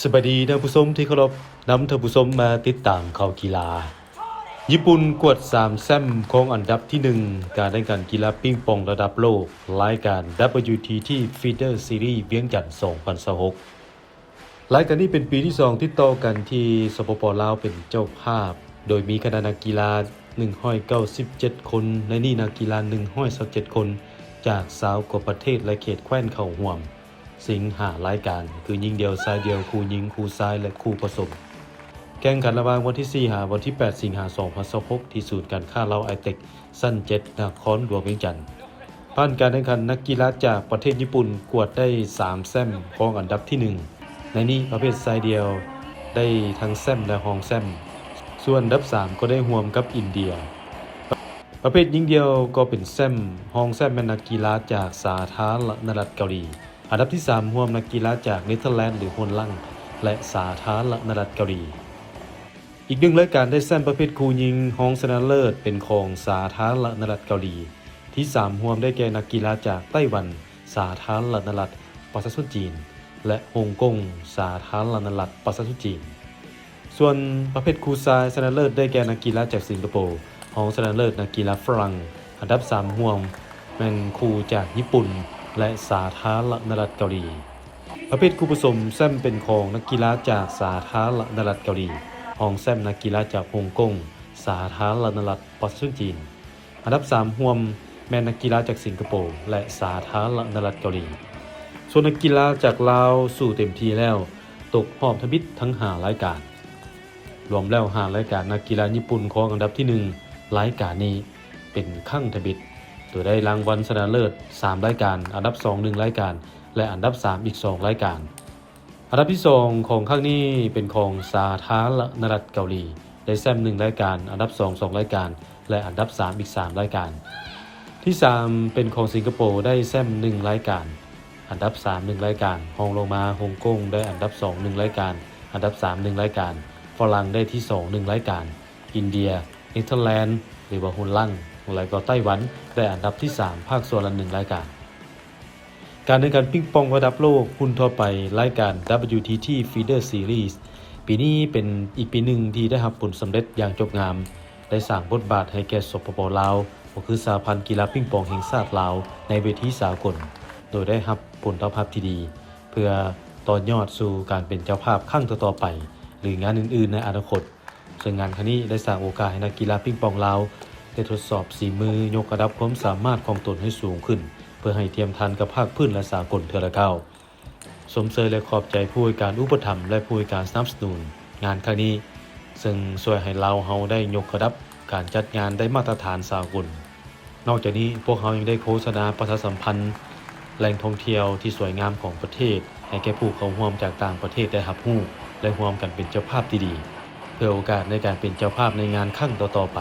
ສະບາຍດີທ່ານຜູ້ຊົມທີ່ເຄົາລົບ, ນຳທ່ານຜູ້ຊົມມາຕິດຕາມຂ່າວກິລາ. ຍີ່ປຸ່ນກວາດສາມແຊ້ມຄອງອັນດັບທີໜຶ່ງ ການແຂ່ງຂັນກິລາປິງປອງລະດັບໂລກ ລາຍການ WTT Feeder Series ວຽງຈັນ ສອງພັນຊາວຫົກ. ລາຍການນີ້ເປັນປີທີສອງຕິດຕໍ່ກັນທີ່ ສປປ ລາວ ເປັນເຈົ້າພາບ, ໂດຍມີຄະນະນັກກິລາໜຶ່ງຮ້ອຍເກົ້າສິບເຈັດຄົນ, ໃນນີ້ນັກກິລາໜຶ່ງຮ້ອຍຊາວເຈັດຄົນ ຈາກຊາວກວ່າປະເທດ ແລະ ເຂດແຄວ້ນເຂົ້າຮ່ວມ. ຊິງຫ້າລາຍການ ຄືຍິງດຽວ ຊາຍດຽວ, ຄູ່ຍິງ, ຄູ່ຊາຍ ແລະ ຄູ່ປະສົມ. ແຂ່ງຂັນລະຫວ່າງວັນທີສີ່ຫາວັນທີແປດ ສິງຫາ ສອງພັນຊາວຫົກ ທີ່ສູນການຄ້າລາວໄອເຕັກ ຊັ້ນເຈັດ ນະຄອນຫຼວງວຽງຈັນ. ຜ່ານການແຂ່ງຂັນ, ນັກກິລາຈາກປະເທດຍີ່ປຸ່ນກວາດໄດ້ສາມແຊ້ມຄອງອັນດັບທີໜຶ່ງ. ໃນນີ້ປະເພດຊາຍດຽວໄດ້ທັງແຊ້ມ ແລະ ຮອງແຊ້ມ, ສ່ວນອັນດັບສາມກໍໄດ້ຮ່ວມກັບອິນເດຍ. ປະເພດຍິງດຽວກໍເປັນແຊ້ມ, ຮອງແຊ້ມແມ່ນນັກກິລາຈາກສາທາລະນະລັດເກົາຫຼີ. ອັນດັບທີສາມຮ່ວມນັກກິລາຈາກເນເທີແລນ ຫຼື ໂຮນລັງ ແລະ ສາທາລະນະລັດເກົາຫຼີ. ອີກໜຶ່ງລາຍການໄດ້ແຊ້ມປະເພດຄູ່ຍິງ, ຮອງຊະນະເລີດເປັນຂອງສາທາລະນະລັດເກົາຫຼີ. ທີສາມຮ່ວມໄດ້ແກ່ນັກກິລາຈາກໄຕ້ຫວັນ, ສາທາລະນະລັດປະຊາຊົນຈີນ ແລະ ຮົງກົງ, ສາທາລະນະລັດປະຊາຊົນຈີນ. ສ່ວນປະເພດຄູ່ຊາຍ, ຊະນະເລີດໄດ້ແກ່ນັກກິລາຈາກສິງກະໂປ, ຮອງຊະນະເລີດນັກກິລາຝຣັ່ງ. ອັນດັບສາມຮ່ວມແມ່ນຄູ່ຈາກຍີ່ປຸ່ນ ແລະ ສາທາລະນະລັດເກົາຫຼີ. ປະເພດຄູ່ປະສົມ, ແຊ້ມເປັນຂອງນັກກິລາຈາກສາທາລະນະລັດເກົາຫຼີ, ຮອງແຊ້ມນັກກິລາຈາກຮົງກົງ, ສາທາລະນະລັດປະຊາຊົນຈີນ. ອັນດັບສາມຮ່ວມແມ່ນນັກກິລາຈາກສິງກະໂປ ແລະ ສາທາລະນະລັດເກົາຫຼີ. ສ່ວນນັກກິລາຈາກລາວສູ້ເຕັມທີ່ແລ້ວ, ຕົກຮອບທຳອິດທັງຫ້າລາຍການ. ລວມແລ້ວຫ້າລາຍການ, ນັກກິລາຍີ່ປຸ່ນຄອງອັນດັບທີໜຶ່ງລາຍການນີ້ເປັນຄັ້ງທຳອິດ, ໂດຍໄດ້ລາງວັນຊະນະເລີດສາມລາຍການ, ອັນດັບສອງໜຶ່ງລາຍການ ແລະ ອັນດັບສາມອີກສອງລາຍການ. ອັນດັບທີສອງຂອງຄັ້ງນີ້ເປັນຂອງສາທາລະນະລັດເກົາຫຼີ, ໄດ້ແຊ້ມໜຶ່ງລາຍການ, ອັນດັບສອງສອງລາຍການ ແລະ ອັນດັບສາມອີກສາມລາຍການ. ທີສາມເປັນຂອງສິງກະໂປ, ໄດ້ແຊ້ມໜຶ່ງລາຍການ, ອັນດັບສາມໜຶ່ງລາຍການ. ຮອງລົງມາຮົງກົງໄດ້ອັນດັບສອງໜຶ່ງລາຍການ, ອັນດັບສາມໜຶ່ງລາຍການ. ຝຣັ່ງໄດ້ທີສອງໜຶ່ງລາຍການ, ອິນເດຍ, ເນເທີແລນ ຫຼືວ່າໂຮນລັງ ແລະ ກໍໄຕ້ຫວັນໄດ້ອັນດັບທີສາມພາກສ່ວນລະໜຶ່ງລາຍການ. ການແຂ່ງຂັນປິງປອງລະດັບໂລກຮຸ່ນທົ່ວໄປ, ລາຍການ WTT Feeder Series ປີນີ້ເປັນອີກປີໜຶ່ງທີ່ໄດ້ຮັບຜົນສຳເລັດຢ່າງຈົບງາມ, ໄດ້ສ້າງບົດບາດໃຫ້ແກ່ ສປປ ລາວ ກໍຄືສະຫະພັນກິລາປິງປອງແຫ່ງຊາດລາວ ໃນເວທີສາກົນ, ໂດຍໄດ້ຮັບຜົນຕອບຮັບທີ່ດີ ເພື່ອຕໍ່ຍອດສູ່ການເປັນເຈົ້າພາບຄັ້ງຕໍ່ໆໄປ ຫຼື ງານອື່ນໆໃນອະນາຄົດ. ເຊິ່ງງານຄັ້ງນີ້ໄດ້ສ້າງໂອກາດໃຫ້ນັກກິລາປິງປອງລາວໄດ້ທົດສອບສີມື, ຍົກລະດັບຄວາມສາມາດຂອງຕົນໃຫ້ສູງຂຶ້ນ ເພື່ອໃຫ້ທຽມທັນກັບພາກພື້ນ ແລະ ສາກົນເທື່ອລະກ້າວ. ຊົມເຊີຍ ແລະ ຂອບໃຈຜູ້ໃຫ້ການອຸປະຖຳ ແລະ ຜູ້ໃຫ້ການສະໜັບສະໜູນງານຄັ້ງນີ້, ເຊິ່ງຊ່ວຍໃຫ້ລາວເຮົາໄດ້ຍົກລະດັບການຈັດງານໄດ້ມາດຕະຖານສາກົນ. ນອກຈາກນີ້, ພວກເຮົາຍັງໄດ້ໂຄສະນາປະຊາສຳພັນແຫຼ່ງທ່ອງທ່ຽວທີ່ສວຍງາມຂອງປະເທດ ໃຫ້ແກ່ຜູ້ເຂົ້າຮ່ວມຈາກຕ່າງປະເທດໄດ້ຮັບຮູ້ ແລະ ຮ່ວມກັນເປັນເຈົ້າພາບທີ່ດີ ເພື່ອໂອກາດໃນການເປັນເຈົ້າພາບໃນງານຄັ້ງຕໍ່ໆໄປ.